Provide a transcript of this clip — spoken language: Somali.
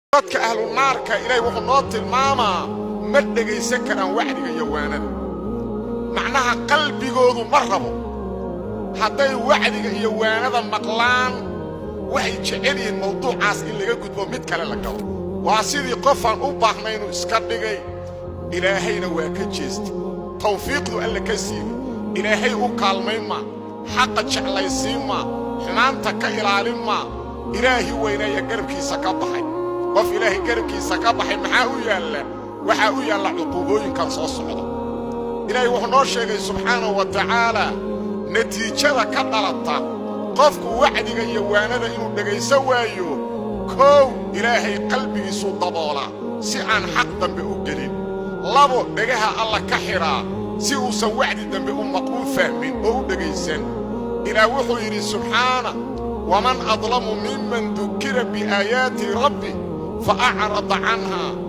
Dadka ahlu naarka Ilaahay wuxuu noo tilmaamaa ma dhegaysan karaan wacdiga iyo waanada. Macnaha, qalbigoodu ma rabo. Hadday wacdiga iyo waanada maqlaan, waxay jecel yihiin mawduucaas in laga gudbo, mid kale la galo. Waa sidii qofaan u baahnaynu iska dhigay. Ilaahayna waa ka jeestay, tawfiiqdu Alle ka siibay. Ilaahay u kaalmayn maa, xaqa jeclaysiin maa, xumaanta ka ilaalin maa. Ilaahi weynaaya garabkiisa ka baxay. Qof Ilaahay garabkiisa ka baxay maxaa u yaalla? Waxaa u yaalla cuquubooyinkan soo socda. Ilaahay wuxuu noo sheegay subxaanahu wa tacaalaa natiijada ka dhalata qofku wacdiga iyo waanada inuu dhegaysan waayo. Koow, Ilaahay qalbigiisuu daboolaa si aan xaq dambe u gelin. Labo, dhegaha Alla ka xidhaa si uusan wacdi dambe u fahmin oo u dhegaysan. Ilaah wuxuu yidhi subxaana: "ومن أظلم ممن ذكر بآيات ربه فأعرض عنها."